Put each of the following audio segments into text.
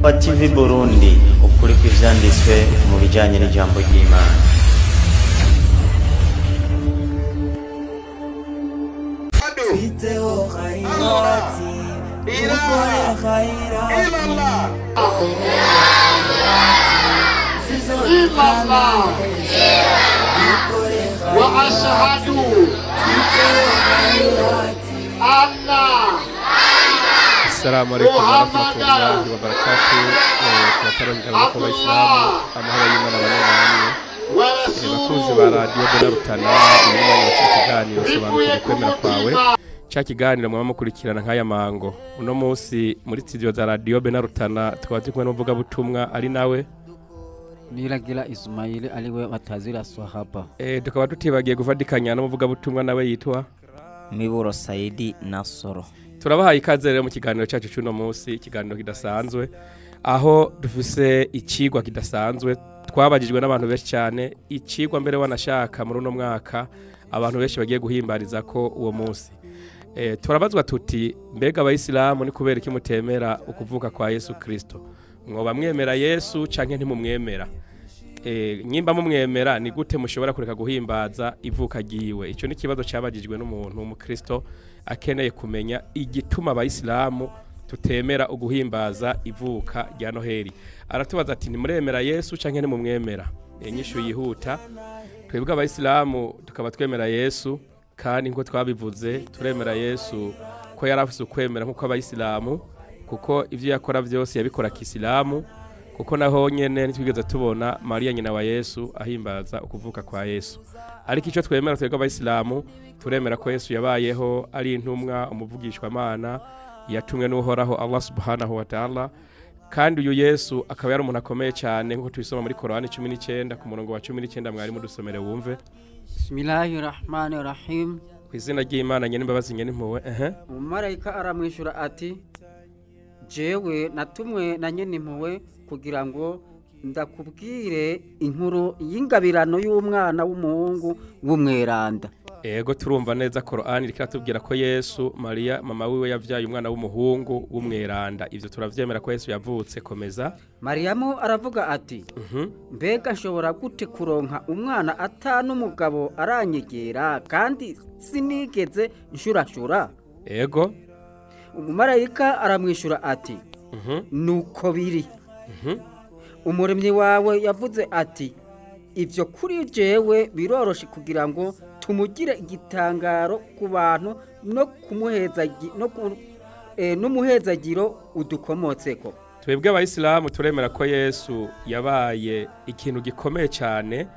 TV Burundi, ukuri kw'ivyanditswe mu bijanye n'ijambo ry'Imana. Assalamu alaikum warahmatullahi wabarakatuh. Turatarongera ko bayisilamu amahoro y'Imana bane namwe. Bakunzi ba radio Bona Rutana, imana ikiganiro sobanukirwa kwemera kwawe. Ca kiganiro mwama mukurikirana nk'aya mango. Uno munsi muri studio za radio Bona Rutana tukaba turi kumwe n'umuvuga butumwa ari nawe Niragira Ismail aliwe batazira swahaba. Tukaba tutibagiye guvadikanya n'umuvuga butumwa nawe yitwa Miburo Saidi Nasoro. Turabahaye ikaze rero mu kiganiro cyacu cy'uno munsi, ikiganiro kidasanzwe aho dufise ikigwa kidasanzwe twabajijwe n'abantu benshi cyane, ikigwa mbere wanashaka muri uno mwaka abantu benshi bagiye guhimbariza ko uwo munsi. Turabazwa tuti mbega abayisilamu ni kubera iki mutemera ukuvuka kwa Yesu Kristo? Mwoba mwemera Yesu canke ntimumwemera? Nyimba mumwemera ni gute mushobora kureka guhimbaza ivuka ryiwe? Ico ni kibazo cyabajijwe n'umuntu w'umukristo akeneye kumenya igituma abayisilamu tutemera uguhimbaza ivuka rya Noheli. Aratubaza ati nimuremera Yesu canke ntimumwemera? Inyishu yihuta, twebwe abayisilamu tukaba twemera Yesu, kandi nko twabivuze turemera Yesu ko yarafise ukwemera nkuko abayisilamu, kuko ivyo yakora vyose yabikora kisilamu, kuko naho nyene ntitwigeze tubona Maria nyina wa Yesu ahimbaza ukuvuka kwa Yesu. Ariko ico twemera twebwe abayisilamu, turemera ko Yesu yabayeho ari intumwa, umuvugishwa Mana yatumwe n'Uhoraho Allah subhanahu wa ta'ala, kandi uyu Yesu akaba yari umuntu akomeye cyane nkuko tubisoma muri Korani 19 ku murongo wa 19. Mwari mudusomere wumve. Bismillahirrahmanirrahim. Ku izina ry'Imana nyene imbabazi nyene impuhwe. Umumarayika aramwishura ati jewe natumwe na nyene impuhwe kugira ngo ndakubwire inkuru y'ingabirano y'umwana w'umuhungu w'umweranda. Ego, turumva neza Korani iriko iratubwira ko Yesu Maria mama wiwe yavyaye umwana w'umuhungu w'umweranda. Ivyo turavyemera ko Yesu yavutse. Komeza. Mariyamu aravuga ati mbega nshobora gute kuronka umwana atanu umugabo aranyegera kandi sinigeze nshurashura? Ego. Umumarayika aramwishura ati nuko biri. Umuremyi wawe yavuze ati ibyo kuri jewe biroroshe kugira ngo tumugire igitangaro ku bantu no kumuheza no n'umuhezagiro udukomotseko. Twebwe abayisilamu turemera ko Yesu yabaye ikintu gikomeye cyane,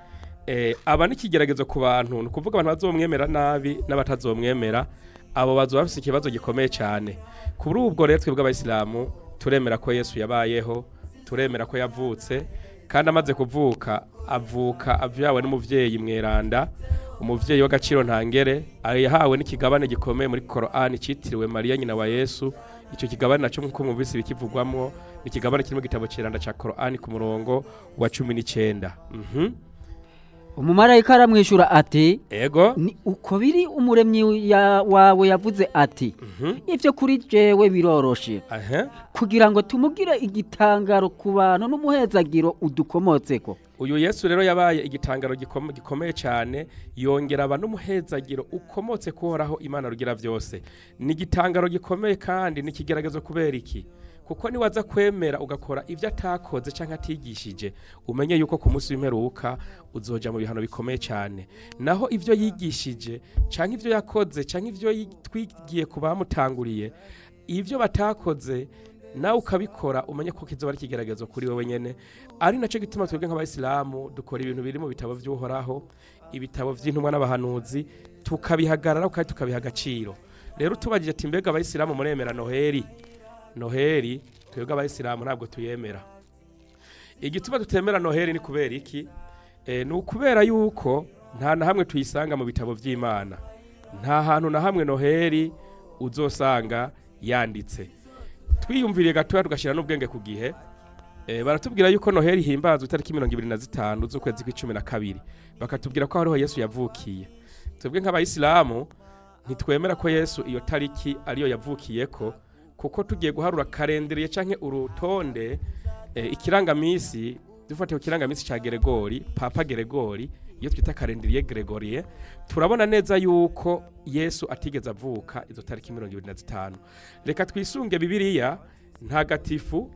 aba n'ikigeragezo ku bantu, ni ukuvuga abantu bazomwemera nabi n'abatazomwemera, abo bazoba bafise ikibazo gikomeye cyane. Kuri ubwo rero twebwe abayisilamu turemera ko Yesu yabayeho, turemera ko yavutse, kandi amaze kuvuka avuka avyawe n'umuvyeyi mweranda, umuvyeyi w'agaciro ntangere, yahawe n'ikigabane gikomeye muri Korani citiriwe Maria nyina wa Yesu. Ico kigabane naco nkuko mwumvise bikivugwamwo ni ikigabane kirimo igitabo ciranda ca Korani ku murongo wa 19. Umumarayika aramwishura ati ego ni uko biri, umuremyi wawe yavuze ati ivyo kuri jewe biroroshe kugira ngo tumugire igitangaro ku bantu n'umuhezagiro udukomotseko. Uyu Yesu rero yabaye igitangaro gikomeye cyane, yongera aba n'umuhezagiro ukomotse kuhoraho Imana rugira vyose. Ni igitangaro gikomeye kandi ni ikigeragezo. Kubera iki? Kuko niwaza kwemera ugakora ivyo atakoze canke atigishije, umenye yuko ku munsi w'imperuka uzoja mu bihano bikomeye cyane. Naho ivyo yigishije canke ivyo yakoze canke ivyo twigiye ku bamutanguriye, ivyo batakoze nawe ukabikora, umenye ko kizoba ari ikigeragezo kuri wewe nyene. Ari naco gituma twebwe nk'abayisilamu dukora ibintu biri mu bitabo vy'Uhoraho, ibitabo vy'intumwa n'abahanuzi, tukabihagarara kandi tukabiha agaciro. Rero tubagije ati mbega abayisilamu muremera Noheli? Noheli twebwe abayisilamu ntabwo tuyemera. Igituma tutemera Noheli ni kubera iki? Ni ukubera yuko nta na hamwe tuyisanga mu bitabo vy'Imana. Nta hantu na hamwe Noheli uzosanga yanditse. Twiyumviriye gatoya tugashira n'ubwenge ku gihe. Baratubwira yuko Noheli himbazwa itariki 25 z'ukwezi kw'icumi na kabiri, bakatubwira ko hariho Yesu yavukiye. Twebwe nk'abayisilamu ntitwemera ko Yesu iyo tariki ariyo yavukiyeko, Kuko tugiye guharura calendrier canke urutonde, ikirangamisi, dufatiye ku kirangamisi ca Gregori, Papa Gregori, iyo twita calendrier grégorien, turabona neza yuko Yesu atigeze avuka izo tariki 25. Reka twisunge Bibiliya Ntagatifu.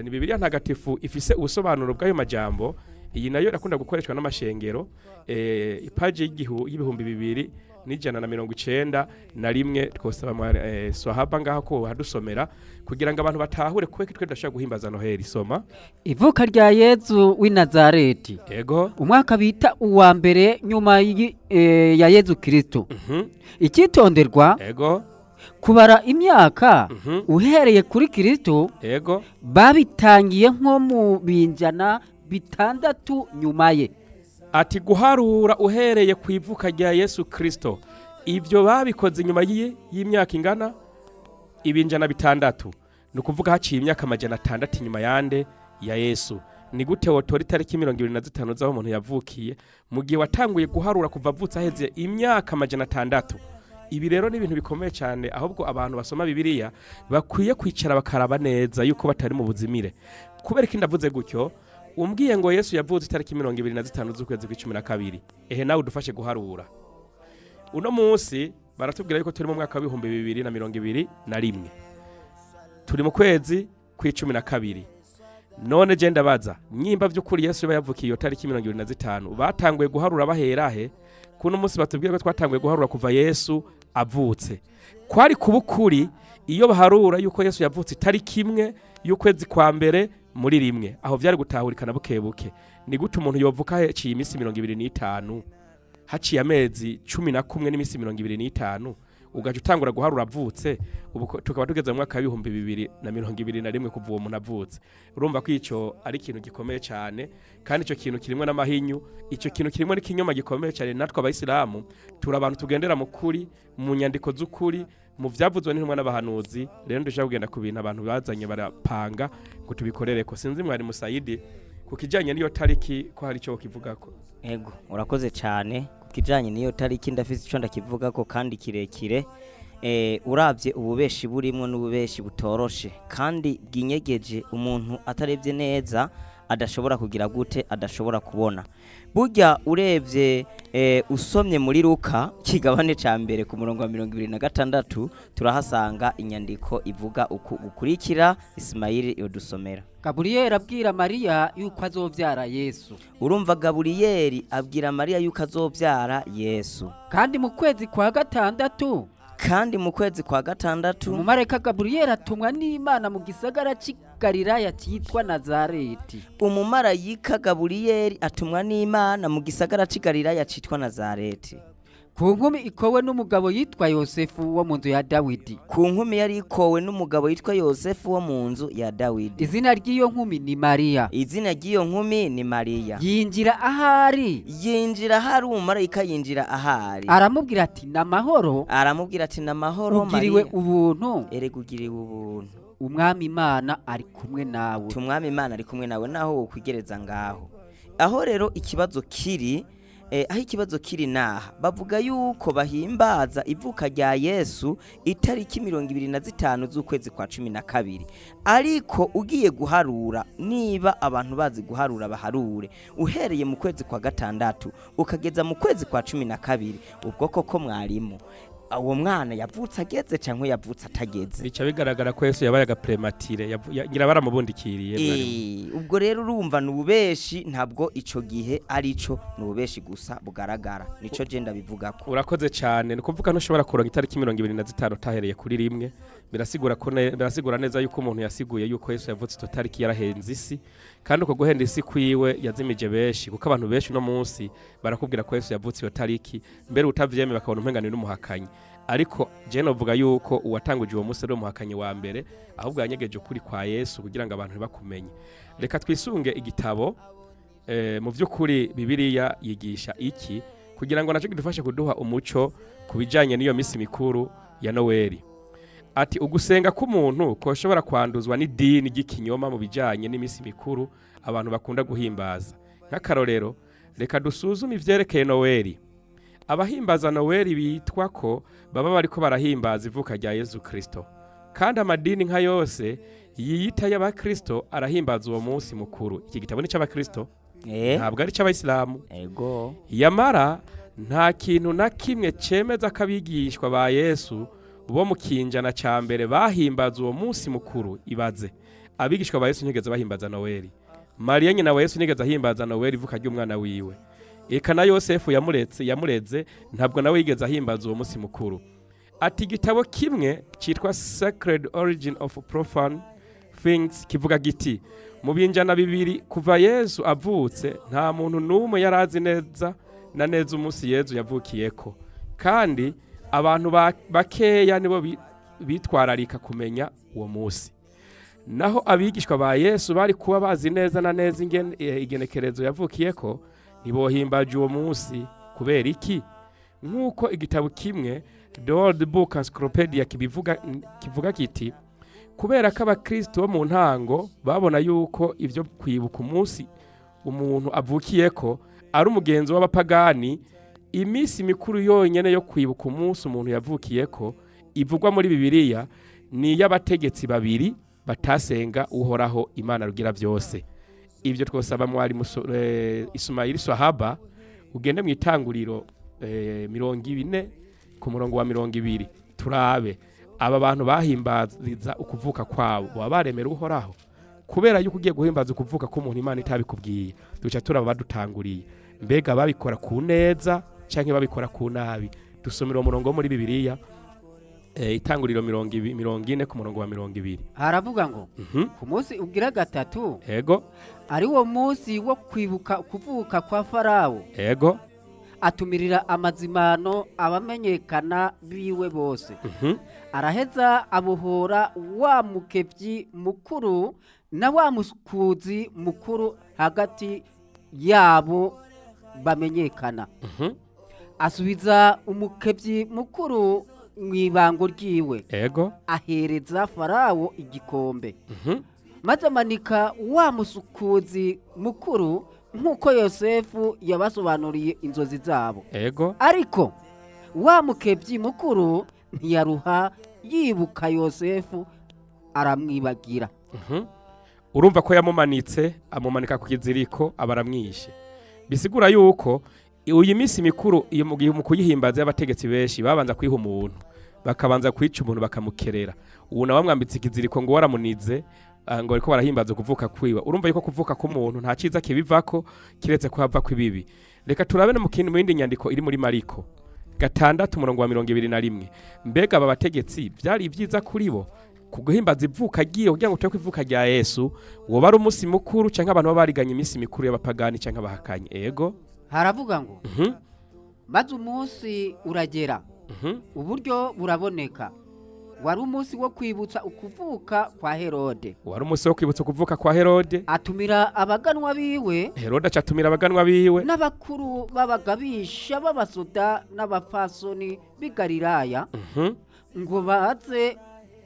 Ni Bibiliya Ntagatifu ifise ubusobanuro bw'ayo majambo. Iyi nayo irakunda gukoreshwa n'amashengero. Ipaji 2191, twosaba swahaba ngaho ko hadusomera kugira ngo abantu batahure kweki twe tudashobora guhimbaza Noheli. Soma. Ivuka rya Yezu w'i Nazareti. Umwaka bita uwa mbere nyuma ya Yezu Kristo. Icyitonderwa: kubara imyaka uhereye kuri Kristo babitangiye nko mu binjana 600 nyuma ye. Ati guharura uhereye ku ivuka rya Yesu Kristo, ibyo babikoze inyuma y'imyaka ingana ibinjana 600. Ni ukuvuga haciye imyaka 600 inyuma yande? Ya Yesu. Ni gute wotora itariki 25 z'aho umuntu yavukiye mu gihe watanguye guharura kuva avutse aheze imyaka 600? Ibi rero ni ibintu bikomeye cyane, ahubwo abantu basoma Bibiliya bakwiye kwicara bakaraba neza yuko batari mu buzimire. Kubera ko ndavuze gutyo, umbwiye ngo Yesu yavutse itariki 25 z'ukwezi kw'icumi na kabiri, ehe nawe udufashe guharura. Uno munsi baratubwira yuko turi mu mwaka wa 2021, turi mu kwezi kw'icumi na kabiri. None je ndabaza, nyimba vy'ukuri Yesu yoba yavukiye iyo tariki 25, batanguye guharura bahera he? Kuno munsi batubwira ko twatanguye guharura kuva Yesu avutse. Kwari kubukuri iyo baharura yuko Yesu yavutse itariki 1 y'ukwezi kwa mbere muri rimwe, aho vyari gutahurikana buke buke. Ni gute umuntu yovuka haciye iminsi 25, haciye amezi 11 n'iminsi 25, ugaca utangura guharura avutse? Ubu tukaba tugeze mu mwaka wa 2021 kuva uwo muntu avutse. Urumva ko ico ari ikintu gikomeye cyane, kandi ico kintu kirimwo n'amahinyu, ico kintu kirimwo n'ikinyoma gikomeye cyane. Natwe abayisilamu turi abantu tugendera mu kuri, mu nyandiko z'ukuri, mu vyavuzwe n'intumwa n'abahanuzi. Rero ndushaka kugenda ku bintu abantu bazanye barapanga ngo tubikorereko. Sinzi mwari Musayidi ku kijanye n'iyo tariki ko hari ico kivugako. Ego, urakoze cyane. Ku kijanye n'iyo tariki ndafise ico ndakivuga ko kandi kirekire. Uravye ububeshi burimwo n'ububeshi butoroshe kandi bwinyegeje, umuntu atarebye neza adashobora kugira gute, adashobora kubona. Burya urebye, usomye muri Luka kigabane ca mbere ku murongo wa 26, turahasanga inyandiko ivuga uku gukurikira. Ismail yodusomera. Gaburiyeli abwira Mariya yuko azovyara Yesu. Urumva, Gaburiyeli abwira Mariya yuko azobyara Yesu. Kandi mu kwezi kwa gatandatu, kandi mu kwezi kwa gatandatu, umumarayika Gaburiyeli atumwa n'Imana mu gisagara c'i Galilaya cyitwa Nazareti. Umumarayika Gaburiyeli atumwa n'Imana mu gisagara c'i Galilaya citwa Nazareti. Ku nkumi ikowe n'umugabo yitwa Yosefu wo mu nzu ya Dawidi. Ku nkumi yari ikowe n'umugabo yitwa Yosefu wo mu nzu ya Dawidi. Izina ry'iyo nkumi ni Mariya. Izina ry'iyo nkumi ni Mariya. Yinjira ahari. Yinjira ahari, umumarayika yinjira ahari. Aramubwira ati: "N'amahoro." Aramubwira ati: "N'amahoro ugiriwe Mariya." ubuntu. Erega ugiriwe ubuntu. Umwami Imana ari kumwe nawe. Umwami Imana ari kumwe nawe. Naho wokwigereza ngaho, aho rero ikibazo kiri, aho ikibazo kiri naha bavuga yuko bahimbaza ivuka rya Yesu itariki 25 z'ukwezi kwa 12, ariko ugiye guharura, niba abantu bazi guharura baharure uhereye mu kwezi kwa gatandatu ukageza mu kwezi kwa 12, ubwo koko mwarimu uwo mwana yavutse ageze cyangwa yavutse atageze? Bica bigaragara ko Yesu yabaye agaprématuré, ngira baramubundikiriye mwarimu. Ubwo rero urumva ni ububeshi, ntabwo ico gihe ari cyo, ni ububeshi gusa bugaragara, nico je ndabivugako. Urakoze cyane. Ni ukuvuga ntushobora kuronka itariki 25 utahereye kuri rimwe. Birasigura neza yuko umuntu yasiguye yuko Yesu yavutse ito tariki yarahenze isi, kandi uko guhenda isi kwiwe yazimije benshi, kuko abantu benshi uno munsi barakubwira ko Yesu yavutse iyo tariki, mbere utavyemeye bakabona umpengano n'umuhakanyi. Ariko je novuga yuko uwatanguje uwo munsi ari umuhakanyi wa mbere, ahubwo yanyegeje ukuri kwa Yesu kugira ngo abantu ntibakumenye. Reka twisunge igitabo, mu by'ukuri Bibiliya yigisha iki, kugira ngo nacyo kidufashe kuduha umuco ku bijyanye n'iyo minsi mikuru ya Noweli. Ati ugusenga k'umuntu koshobora kwanduzwa n'idini ry'ikinyoma mu bijyanye n'iminsi mikuru abantu bakunda guhimbaza. Nk'akarorero, reka dusuzume ivyerekeye Noweli. Abahimbaza Noweli bitwa ko baba bariko barahimbaza ivuka rya Yesu Kristo. Kandi amadini nka yose yiyita y'abakristo arahimbaza uwo munsi mukuru. Iki gitabo ni cy'abakristo, ntabwo ari cy'abayisilamu. Ego. Yamara nta kintu na kimwe cemeza ko abigishwa ba Yesu bo mu kinjana ca mbere bahimbaza uwo munsi mukuru. Ibaze, abigishwa ba Yesu ntigeze bahimbaza Noeli. Mariya nyina wa Yesu ntigeze ahimbaza Noeli ivuka ry'umwana wiwe. Eka na Yosefu yamureze ntabwo nawe yigeze ahimbaza uwo munsi mukuru. Ati igitabo kimwe cyitwa Sacred Origin of Profane Things kivuga giti: mu binjana bibiri kuva Yesu avutse nta muntu n'umwe yarazi neza na neza umunsi Yesu yavukiyeko, kandi abantu bakeya nibo bitwararika kumenya uwo munsi. Naho abigishwa ba Yesu bari kuba bazi neza na neza igenekerezo yavukiyeko, ntibohimbaje uwo munsi. Kubera iki? Nk'uko igitabo kimwe The World Book Encyclopedia kivuga kiti: kubera ko abakristo bo mu ntango babona yuko ivyo kwibuka umunsi umuntu avukiyeko ari umugenzo w'abapagani, iminsi mikuru yonyene yo kwibuka umunsi umuntu yavukiyeko ivugwa muri Bibiliya ni iy'abategetsi babiri batasenga Uhoraho Imana rugira byose. Ibyo twosaba mwarimu Ismail Swahaba, ugende mu itanguriro 40 ku murongo wa 20, turabe aba bantu bahimbariza ukuvuka kwabo baba baremera Uhoraho. Kubera yuko ugiye guhimbaza ukuvuka k'umuntu Imana itabikubwiye, duca turaba badutanguriye. Mbega babikora ku neza canke babikora ku nabi? Dusomera umurongo wo muri Bibiliya, itanguriro 40 ku murongo wa 20. Haravuga ngo ku munsi ugira gatatu, ego, ari wo munsi wo kwibuka kuvuka kwa Farawo, ego, atumirira amazimano abamenyekana biwe bose. Araheza abohora wa mukebyi mukuru na wa musukuzi mukuru hagati yabo bamenyekana. Asubiza umukebyi mukuru mu ibango ryiwe, ego, ahereza Farawo igikombe. Maze amanika wa musukuzi mukuru nk'uko Yosefu yabasobanuriye inzozi zabo. Ego. Ariko wa mukebyi mukuru ntiyaruha yibuka Yosefu, aramwibagira. Urumva ko yamumanitse, amumanika ku kiziriko, abaramwishe. Bisigura yuko uyu minsi mikuru iyo mu gihe mu kuyihimbaza y'abategetsi benshi babanza kwiha umuntu, bakabanza kwica umuntu bakamukerera. Ubu nawe bamwambitse ikiziriko ngo waramunize, ngo ariko barahimbaza kuvuka kwiwe. Urumva yuko kuvuka k'umuntu nta ciza kibivako kiretse ko hava kwibibi. Reka turabe no mu kindi mu yindi nyandiko iri muri Mariko 6 umurongo wa 21. Mbega aba bategetsi byari ibyiza kuri bo kuguhimbaza ivuka giye kugira ngo twe kwivuka rya Yesu woba ari umunsi mukuru canke abantu bariganye iminsi mikuru y'abapagani canke abahakanye? Ego. Haravuga ngo maze umunsi uragera, uburyo buraboneka. Wari umunsi wo kwibutsa ukuvuka kwa Herode. Wari umunsi wo kwibutsa ukuvuka kwa Herode. Atumira abaganwa biwe. Herode acatumira abaganwa biwe n'abakuru b'abagabisha b'abasoda n'abapfasoni b'i Galilaya, ngo baze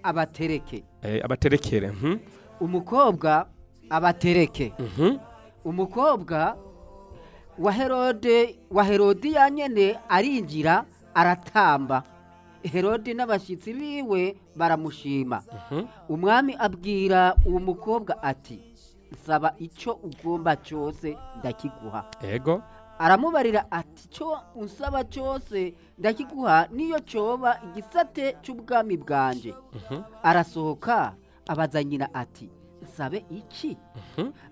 abatereke. Abaterekere. Umukobwa abatereke. Umukobwa wa Herode, wa Herodiya nyene arinjira aratamba. Herode n'abashyitsi biwe baramushima. Umwami abwira uwo mukobwa ati: nsaba icyo ugomba cyose ndakiguha. Ego. Aramubarira ati: cyo unsaba cyose ndakiguha, niyo cyoba igisate cy'ubwami bwanje. Arasohoka abaza nyina ati: nsabe iki?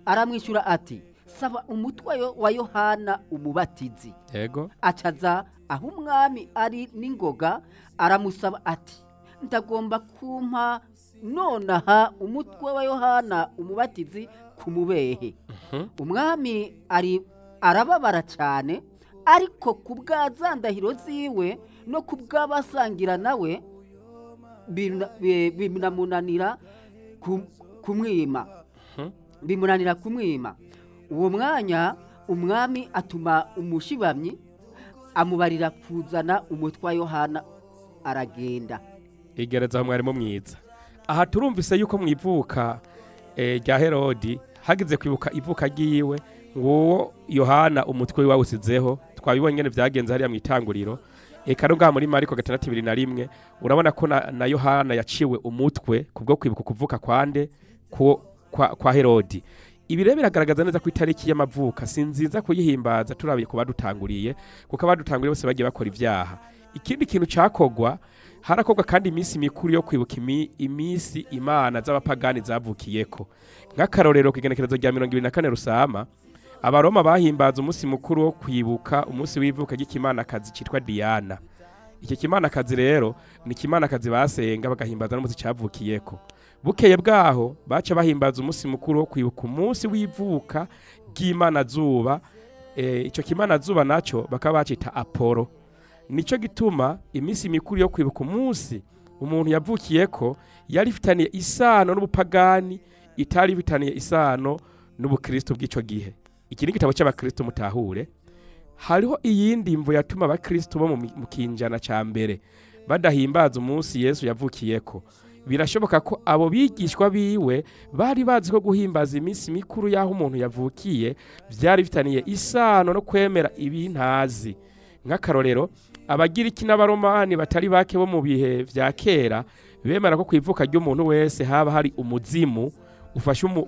Aramwishyura ati: saba umutwe wa Yohana umubatizi. Ego. Acaza aho umwami ari n'ingoga, aramusaba ati: ndagomba kumpa nonaha umutwe wa Yohana umubatizi kumubehe. Umwami ari arababara cyane, ariko kubwa za ndahiro ziwe no kubw'abasangira nawe bimunanira kumwima. Bimunanira kumwima. Uwo mwanya umwami atuma umushibamyi amubarira kuzana umutwe wa Yohana, aragenda. Igereza mwarimu mwiza. Aha turumvise yuko mwivuka rya Herodi hagize kwibuka ivuka ryiwe, nguwo Yohana umutwe wawusizeho. Twabibonye ngene vyagenze hariya mwitanguriro. Eka no ngaha muri Mariko 6:21 urabona ko na Yohana yaciwe umutwe kubwo kwibuka kuvuka kwande kwa Herodi. Ibi rero biragaragaza neza ko itariki y'amavuka si nziza kuyihimbaza turabiye ku badutanguriye, kuko abadutanguriye bose bagiye bakora ibyaha. Ikindi kintu cakogwa, harakorwa kandi iminsi mikuru yo kwibuka iminsi imana z'abapagani zavukiyeko. Nk'akarorero ku igenekerezo rya 24 Rusama, Abaroma bahimbaza umunsi mukuru wo kwibuka umunsi w'ivuka ry'ikimanakazi citwa Diana. Iki kimanakazi rero ni kimanakazi basenga bagahimbaza n'umunsi cavukiyeko. Bukeye bwaho baca bahimbaza umunsi mukuru wo kwibuka umunsi w'ivuka ry'Imana zuba. Ico kimana zuba naco bakaba bacita Apollo. Nico gituma iminsi mikuru yo kwibuka umunsi umuntu yavukiyeko yari ifitaniye isano n'ubupagani, itari ifitaniye isano n'ubukristo bw'ico gihe. Iki ni igitabo cy'abakristo mutahure. Hariho iyindi mvo yatuma abakristo bo mu kinjana ca mbere badahimbaza umunsi Yesu yavukiyeko. Birashoboka ko abo bigishwa biwe bari bazi ko guhimbaza iminsi mikuru y'aho umuntu yavukiye byari bifitaniye isano no kwemera ibintazi. Nk'akarorero, Abagiriki n'Abaromani batari bake bo mu bihe vya kera bemera ko kwivuka ry'umuntu wese haba hari umuzimu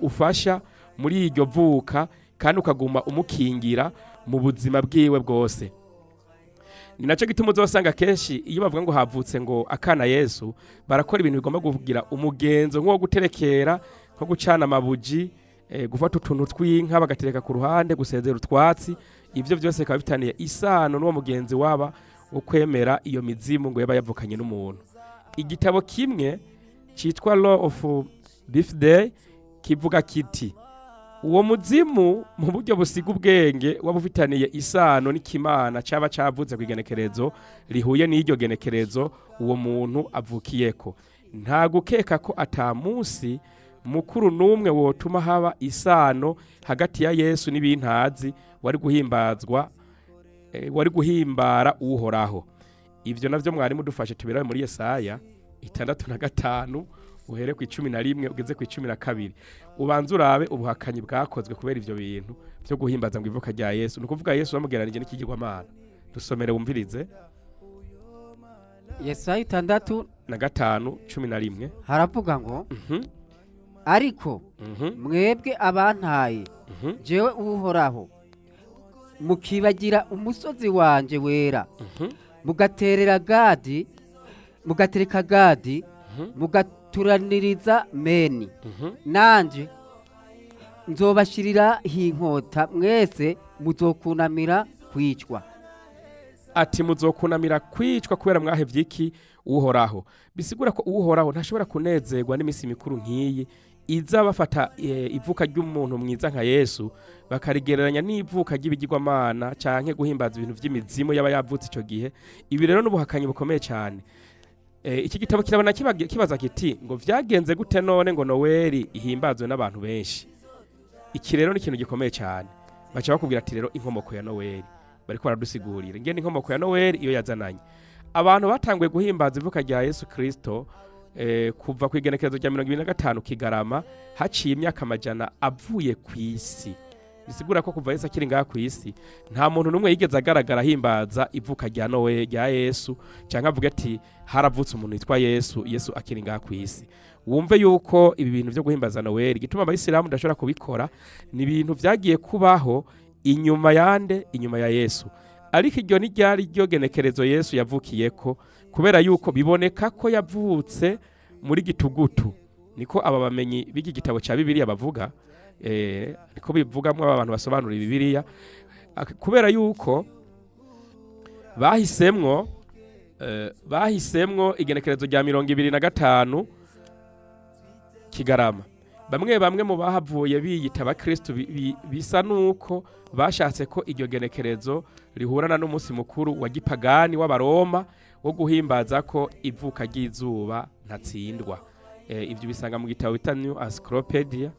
ufasha muri iryo vuka kandi ukaguma umukingira mu buzima bwiwe bwose. Ni naco gituma uzosanga kenshi iyo bavuga ngo havutse ngo akana Yesu, barakora ibintu bigomba kugira umugenzo nko guterekera, nko gucana amabuji, gufata utuntu tw'inka bagatereka ku ruhande, gusezera utwatsi. Ivyo byose bikaba bitaniye isano n'uwo mugenzi waba wo kwemera iyo mizimu ngo yaba yavukanye n'umuntu. Igitabo kimwe citwa Law of Birthday kivuga kiti: uwo muzimu mu buryo busiga ubwenge wabufitaniye isano n'ikimana caba cavutse kwigenekerezo rihuye n'iryo genekerezo uwo muntu avukiyeko. Nta gukeka ko ata munsi mukuru n'umwe wotuma haba isano hagati ya Yesu n'ibintazi wari guhimbazwa, wari guhimbara Uhoraho. Ivyo navyo mwarimu dufashe tubirabe muri Yesaya 65 uhere ku 11 ugeze ku 12. Ubanza urabe ubuhakanyi bwakozwe kubera ivyo bintu byo guhimbaza ngo ivuka rya Yesu. Ni ukuvuga Yesu bamugeranije n'ikigirwamana. Dusomere wumvirize Yesaya 65:11. Haravuga ngo ariko mwebwe abantaye jewe Uhoraho, mukibagira umusozi wanje wera, mugaterera Gadi, mugatereka Gadi, mugaturaniriza Meni, nanje nzobashirira inkota mwese muzokunamira kwicwa. Ati muzokunamira kwicwa kubera mwahevye iki Uhoraho. Bisigura ko Uhoraho ntashobora kunezerwa n'imisi mikuru nk'iyi iza bafata ivuka ry'umuntu mwiza nka Yesu bakarigereranya n'ivuka ry'ibigirwamana canke guhimbaza ibintu vy'imizimu yaba yavutse ico gihe. Ibi rero n'ubuhakanyi bukomeye cyane. Iki gitabo kirabona kibaza kiti ngo vyagenze gute none ngo Noeli ihimbazwe n'abantu benshi. Iki rero ni ikintu gikomeye cyane. Baca bakubwira ati rero inkomoko ya Noeli bariko baradusigurira ingene inkomoko ya Noeli iyo yazananye. Abantu batanguye guhimbaza ivuka rya Yesu Kristo kuva ku igenekerezo rya 25 Kigarama, haciye imyaka amajana avuye ku isi. Bisigura ko kuva Yesu akiri ngaha ku isi nta muntu n'umwe yigeze agaragara ahimbaza ivuka rya Noeli rya Yesu, cyangwa avuga ati haravutse umuntu yitwa Yesu, Yesu akiri ngaha ku isi. Wumve yuko ibi bintu byo guhimbaza Noeli gituma abayisilamu ndashobora kubikora, ni ibintu vyagiye kubaho inyuma yande, inyuma ya Yesu. Ariko iryo ni ryari ryo genekerezo Yesu yavukiyeko, kubera yuko biboneka ko yavutse muri gitugutu. Niko aba bamenyi b'iki gitabo ca Bibiliya bavuga, niko bivugamwo aba bantu basobanura Bibiliya, kubera yuko bahisemwo igenekerezo rya 25 Kigarama. Bamwe mu bahavuye biyita abakristo bisa nuko bashatse ko iryo genekerezo rihurana n'umunsi mukuru wa gipagani w'Abaroma wo guhimbaza ko ivuka ry'izuba ntatsindwa. Ivyo bisanga mu gitabo bita New Encyclopedia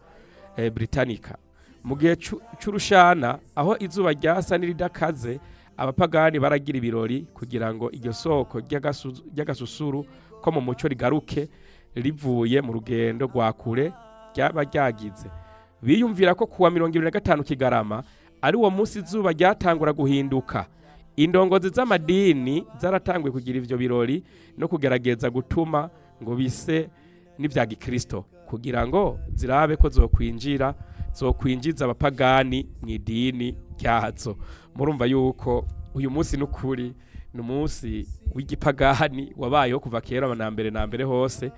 Britannica. Mu gihe c'urushana aho izuba ryasa n'iridakaze, abapagani baragira ibirori kugira ngo iryo soko ry'agasusuru ko mu muco rigaruke rivuye mu rugendo rwa kure ryaba ryagize. Biyumvira ko kuwa 25 Kigarama ari uwo munsi izuba ryatangura guhinduka. Indongozi z'amadini zaratanguye kugira ivyo birori no kugerageza gutuma ngo bise n'ivya gikristo kugira ngo zirabe ko zokwinjiza abapagani mu idini ryazo. Murumva yuko uyu munsi n'ukuri ni umunsi w'igipagani wabayeho kuva kera na mbere na mbere hose.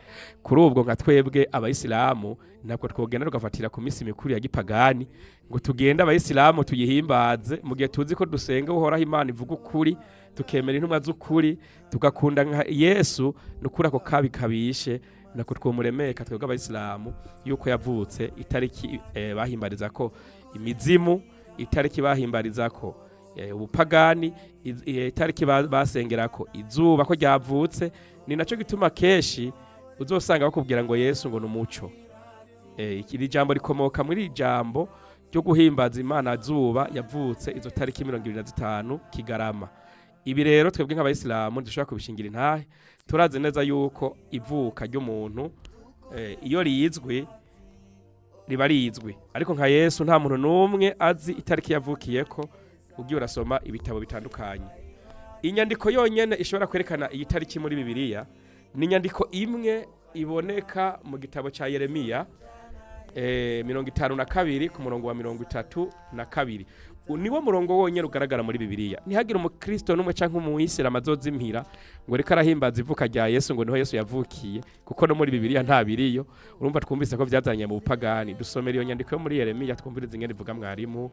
Kuri ubwo nka twebwe abayisilamu ntabwo twogenda tugafatira ku minsi mikuru ya gipagani ngo tugende abayisilamu tuyihimbaze mu gihe tuzi ko dusenga Uhoraho Imana ivuga ukuri, tukemera intumwa z'ukuri, tugakunda nka Yesu. Nukuri ako kabi kabishe nako twomuremeka twebwe abayisilamu yuko yavutse itariki bahimbariza ko imizimu, itariki bahimbariza ko ubupagani, itariki basengerako izuba ko ryavutse. Ni naco gituma keshi uzosanga bakubwira ngo Yesu ngo numuco. Iki jambo rikomoka muri ijambo ryo guhimbaza Imana zuba yavutse izo tariki 25 Kigarama. Ibi rero twebwe nk'abayisilamu dushobora kubishingira intahe. Turazi neza yuko ivuka ry'umuntu iyo rizwi riba rizwi, ariko nka Yesu nta muntu n'umwe azi itariki yavukiyeko. Ugiye urasoma ibitabo bitandukanye, inyandiko yonyene ishobora kwerekana iyi tariki muri Bibiliya ni inyandiko imwe iboneka mu gitabo ca Yeremiya 52 ku murongo wa 32. Niwo murongo wonyene ugaragara muri Bibiliya. Ntihagire umukristo n'umwe canke umuyisilamu azozimpira ngo reka arahimbaza ivuka rya Yesu ngo niho Yesu yavukiye, kuko no muri Bibiliya nta biriyo. Urumva twumvise ko vyazanye mu bupagani. Dusomera iyo nyandiko yo muri Yeremiya twumvirize ingene ivuga mwarimu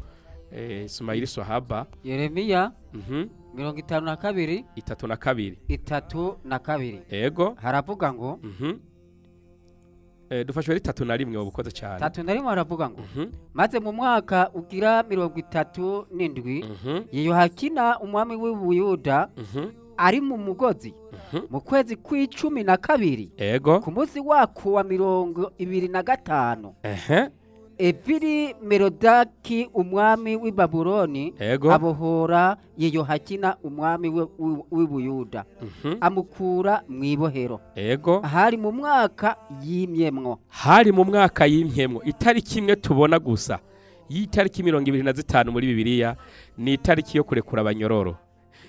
Sumaili Swahaba. Yeremiya 52 32 32. Ego haravuga ngo dufashwe 31 wabukoze cyane. 31 haravuga ngo maze mu mwaka ugira 37 Yehoyakina umwami w'Ubuyuda ari mu mugozi mu kwezi kw'icumi na kabiri, ego ku munsi wako wa 25 Evili Merodaki umwami w'i Babuloni abohora Yehoyakina umwami w'Ubuyuda amukura mw'ibohero. Ego hari mu mwaka yimyemwo. Hari mu mwaka yimyemwo. Itariki imwe tubona gusa y'itariki 25 muri Bibiliya ni itariki yo kurekura abanyororo.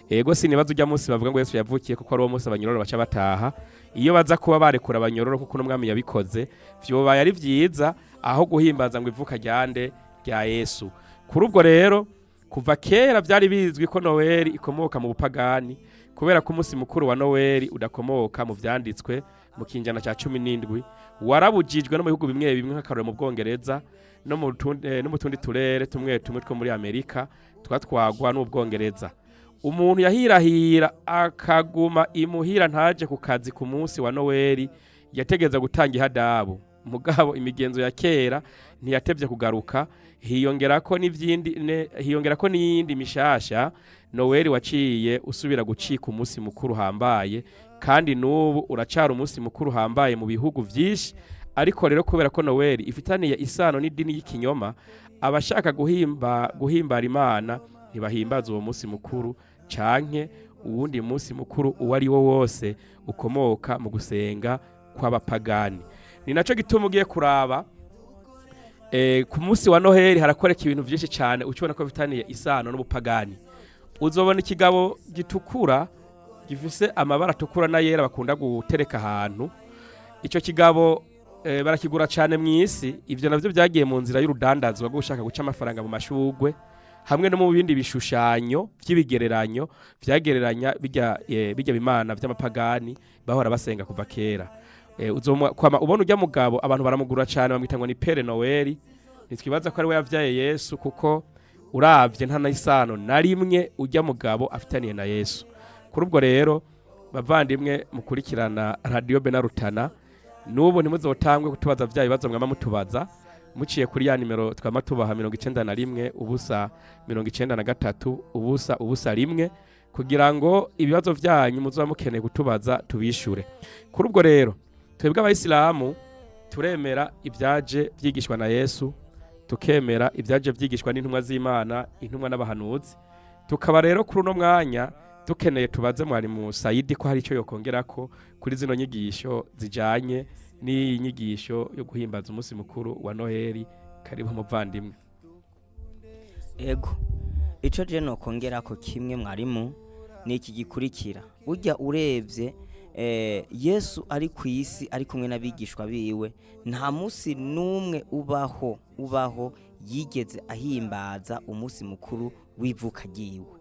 Ego sinibaza ujya munsi bavuga ngo Yesu yavukiye kuko ari uwo munsi abanyororo baca bataha. Iyo baza kuba barekura abanyororo kuko n'umwami yabikoze vyobaye ari vyiza aho guhimbaza ngo ivuka ryande rya Yesu. Kuri ubwo rero kuva kera byari bizwi ko Noel ikomoka mu bupagani, kubera ko umunsi mukuru wa Noel udakomoka mu vyanditswe mu kinjana ca 17, warabujijwe no mu bihugu bimwe bimwe nk'akarore mu Bwongereza no mu tundi turere tumwe tumwe two muri Amerika twatwagwa n'Ubwongereza. Umuntu yahirahira akaguma imuhira ntaje ku kazi ku munsi wa Noel yategeza gutanga ihadabu. Mugabo imigenzo ya kera ntiyatevye kugaruka, hiyongerako n'ivindi hiyongerako n'iyindi mishasha. Noel waciye usubira gucika umunsi mukuru hambaye, kandi n'ubu uracara umunsi mukuru hambaye mu bihugu vyinshi. Ariko rero kubera ko Noel ifitaniye isano n'idini y'ikinyoma, abashaka guhimbara Imana ntibahimbaza uwo munsi mukuru canke uwundi munsi mukuru uwo ari wo wose ukomoka mu gusenga kw'abapagani. Ni naco gituma ugiye kuraba ku munsi wa Noheli harakoreka ibintu vyinshi cyane ucibona ko bifitaniye isano n'ubupagani. Uzobona ikigabo gitukura gifise amabara atukura n'ayera bakunda gutereka ahantu. Ico kigabo barakigura cyane mw'isi. Ivyo navyo byagiye mu nzira y'urudandazwa rwo gushaka guca amafaranga mu mashugwe hamwe no mu bindi bishushanyo by'ibigereranyo vyagereranya bijya bimana by'amapagani bahora basenga kuva kera. Uzoma ubona ujya mugabo abantu baramugura cyane bamwita ngo ni Père Noel. Nitwibaza ko ari we yavyaye Yesu, kuko uravye nta n'isano na rimwe ujya mugabo afitaniye na Yesu. Kuri ubwo rero bavandimwe mukurikirana Radio Bena Rutana, nubu ntimuzotangwe kutubaza vya bibazo mwama mutubaza muciye kuri ya nimero twama tubaha 91 0 93 0 0 1 kugira ngo ibibazo vyanyu muzoba mukeneye kutubaza tubishure. Kuri ubwo rero twebwe abayisilamu turemera ibyaje byigishwa na Yesu, tukemera ibyaje byigishwa n'intumwa z'Imana, intumwa n'abahanuzi. Tukaba rero kuri uno mwanya dukeneye tubaze mwarimu Saidi ko hari icyo yokongerako kuri zino nyigisho zijanye n'iyi nyigisho yo guhimbaza umunsi mukuru wa Noheli. Karibu muvandimwe. Ego. Ico je nokongera ko kimwe mwarimu ni iki gikurikira. Burya urebye Yesu ari ku isi ari kumwe n'abigishwa biwe, nta munsi n'umwe ubaho yigeze ahimbaza umunsi mukuru w'ivuka ryiwe.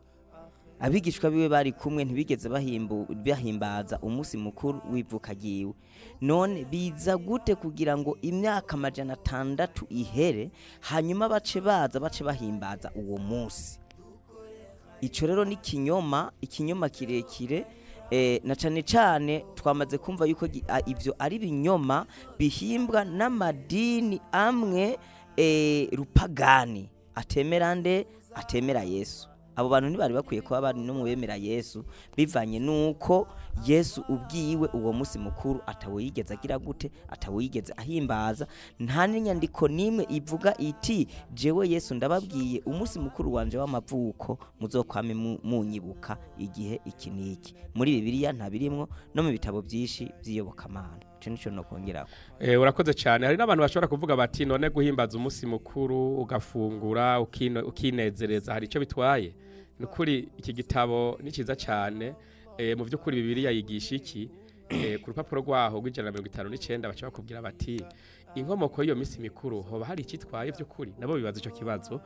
Abigishwa biwe bari kumwe ntibigeze bahimbaza umunsi mukuru w'ivuka ryiwe. None biza gute kugira ngo imyaka 600 ihere hanyuma bace baza bace bahimbaza uwo munsi? Ico rero ni ikinyoma, ikinyoma kirekire. Na cane cane twamaze kumva yuko ivyo ari binyoma bihimbwa n'amadini amwe rupagani atemera nde, atemera Yesu. Abo bantu ntibari bakwiye kuba bari no mu bemera Yesu, bivanye nuko Yesu ubwiwe uwo munsi mukuru atawigeze agira gute, atawigeze ahimbaza. Nta n'inyandiko nimwe ivuga iti jewe Yesu ndababwiye umunsi mukuru wanje w'amavuko muzokwame munyibuka igihe iki n'iki. Muri Bibiliya nta birimwo no mu bitabo byinshi by'iyobokamana. Ico nico nokongerako. Urakoze cyane. Hari n'abantu bashobora kuvuga bati none guhimbaza umunsi mukuru ugafungura ukinezereza hari ico bitwaye? Nukuri iki gitabo ni cyiza cyane. Mu by'ukuri Bibiliya yigisha iki? Ku rupapuro rwaho rw'159 baca bakubwira bati inkomoko y'iyo minsi mikuru hoba hari ikitwaye by'ukuri? Nabo bibaza ico kibazo.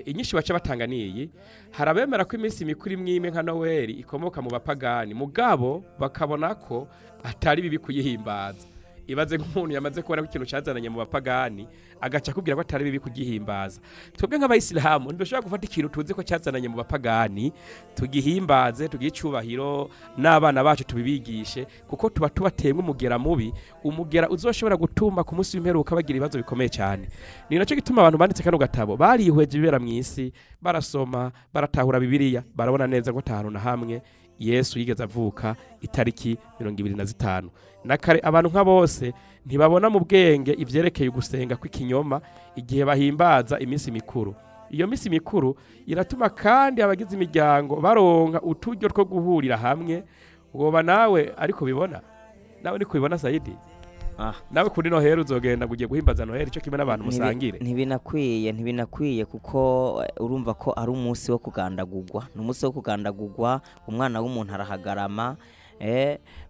Inyinshi baca batanga niyi: harabemera ko iminsi mikuru imwe nka Noel ikomoka mu bapagani, mugabo bakabona ko atari bibi kuyihimbaza. Ibaze nk'umuntu yamaze kubona ko ikintu cyazananye mu bapagani agaca akubwira ko atari bibi kugihimbaza. Twebwe nk'abayisilamu ntidushobora gufata ikintu tuzi ko cyazananye mu bapagani tugihimbaze, tugihe icyubahiro n'abana bacu tubibigishe, kuko tuba tubateyemo umugera mubi, umugera uzoshobora gutuma ku munsi w'imperuka bagira ibibazo bikomeye cyane. Ni nacyo gituma abantu banditse kano gatabo barihweje ibibera mu isi, barasoma, baratahura Bibiliya, barabona neza ko ata hantu na hamwe Yesu yigeze avuka itariki 25. Na kare abantu nka bose ntibabona mu bwenge ivyerekeye ugusenga kw'ikinyoma igihe bahimbaza iminsi mikuru. Iyo minsi mikuru iratuma kandi abagize imiryango baronka uturyo two guhurira hamwe. Woba nawe ariko bibona? Nawe niko bibona Saidi? Nawe kuri Noheli uzogenda kugiye guhimbaza Noheli ico kimwe n'abantu musangire? Ntibinakwiye kuko urumva ko ari umunsi wo kugandagurwa. Ni umunsi wo kugandagurwa, umwana w'umuntu arahagarama.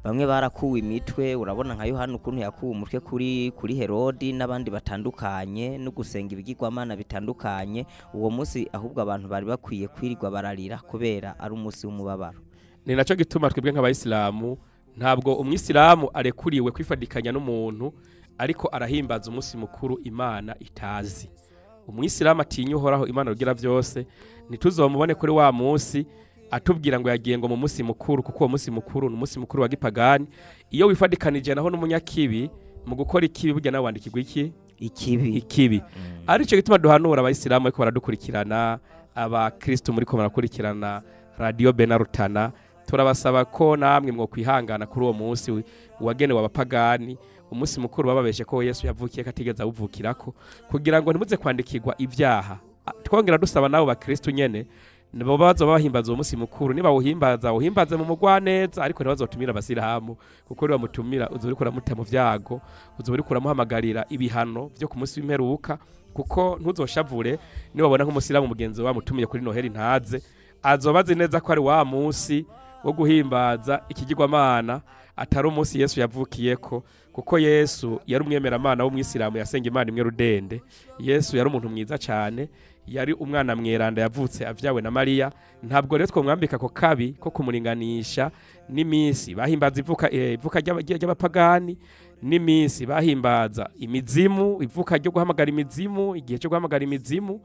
Bamwe barakuwe imitwe, urabona nka Yohana ukuntu yakuwe umutwe kuri Herodi n'abandi batandukanye, no gusenga ibigirwamana bitandukanye. Uwo munsi ahubwo abantu bari bakwiye kwirirwa bararira kubera ari umunsi w'umubabaro. Ni naco gituma twebwe nk'abayisilamu ntabwo umwisilamu arekuriwe kwifadikanya n'umuntu ariko arahimbaza umunsi mukuru Imana itazi. Umwisilamu atinya Uhoraho Imana rugira byose, ntituzomubone kuri wa munsi atubwira ngo yagiye ngo mu munsi mukuru, kuko uwo munsi mukuru ni umunsi mukuru wa gipagani. Iyo wifadikanije naho n'umunyakibi mu gukora ikibi, burya nawe wandikirwa iki? Ikibi. Arico gituma duhanura abayisilamu ariko baradukurikirana, abakristo muri ko barakurikirana Radio Benarutana, turabasaba ko namwe mwo kwihangana kuri uwo munsi wagenewe abapagani, umunsi mukuru bababeshe ko Yesu yavukiye katigeza awuvukirako, kugira ngo ntimuze kwandikirwa ibyaha. Twongera dusaba nabo bakristo nyene nibo bazo bahimbaza uwo munsi mukuru, niba uhimbaza uhimbaze mu mugwaneza, ariko ntibazotumira abasilamu, kuko niba mutumira uzuriko uramuta mu vyago, uzuriko uramuhamagarira ibihano byo ku munsi w'imperuka. Kuko ntuzoshavure niba nk'umusilamu mugenzi wawe mutumiye kuri Noheli ntaze, azobazi neza ko ari wa munsi wo guhimbaza ikigirwamana, atari umunsi Yesu yavukiyeko. Kuko Yesu yari umwemeramana w'umwisilamu yasenga Imana imwe rudende. Yesu yari umuntu mwiza cyane, yari umwana mweranda yavutse avyawe na Mariya. Ntabwo rero twomwambika ko kabi ko kumuringanisha n'iminsi bahimbaza ivuka ry'abapagani, n'iminsi bahimbaza imizimu, ivuka ryo guhamagara imizimu, igihe cyo guhamagara imizimu,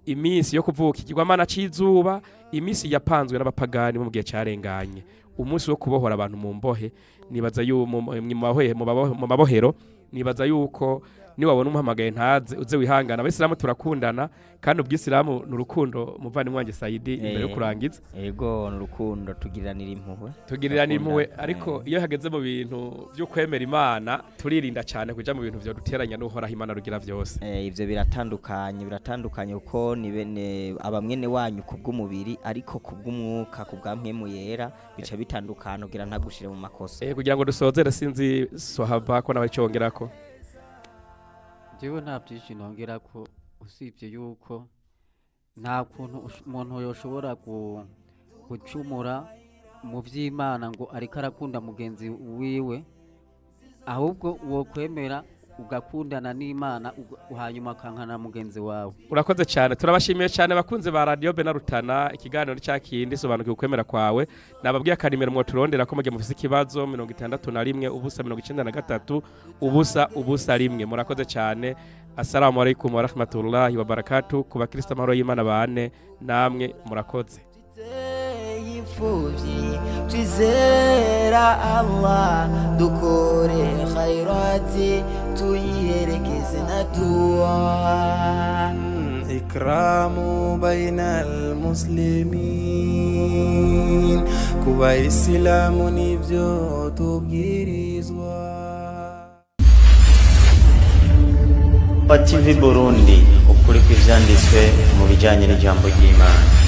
iminsi yo kuvuka ikigwamana c'izuba, iminsi yapanzwe n'abapagani mu gihe cyarenganye. Umunsi wo kubohora abantu mu mbohe, nibaza mu mabohero, nibaza yuko niwabona umuhamagaye ntaze uze wihangana. Abayisilamu turakundana kandi ubwisilamu ni urukundo. Muvandimwe wanjye Saidi, imbere yo kurangiza. Yego, ni urukundo, tugiriranira impuhwe. Tugiriranira impuhwe, ariko iyo hageze mu bintu byo kwemera Imana turirinda cyane kuja mu bintu byo duteranya n'Uhoraho Imana rugira byose. Ivyo biratandukanye kuko ni bene abamwene wanyu kubw'umubiri, ariko kubw'umwuka kubwa mpemu yera bica bitandukana kugira ntagushire mu makosa. Kugira ngo dusozere, sinzi Sohaba ko nawe cyongerako. Jewe nta byinshi nongera ko usibye yuko Nta kuntu umuntu yoshobora gucumura mu by'Imana ngo ariko arakunda mugenzi wiwe, ahubwo wokwemera ugakundana n'Imana hanyuma ukankana mugenzi wawe. Urakoze cyane, turabashimiye cyane bakunze ba Radio Bena Rutana. Ikiganiro cya kindi sobanukiwe ukwemera kwawe. Nababwiye akanimero mwoturondera ko mugihe mufise ikibazo, 61 0 93 0 0 1. Murakoze cyane. Assalamu alaikum warahmatullahi wabarakatuh. Ku bakristo amahoro y'Imana bane namwe, murakoze. Imfuvyi twizera Allah, dukore khairati tuyiherekeze na dua. إكرام بين المسلمين kuba isilamu nivyo tubwirizwa. TV Burundi, ukuri kw'ivyanditswe mu bijanye n'ijambo ry'Imana.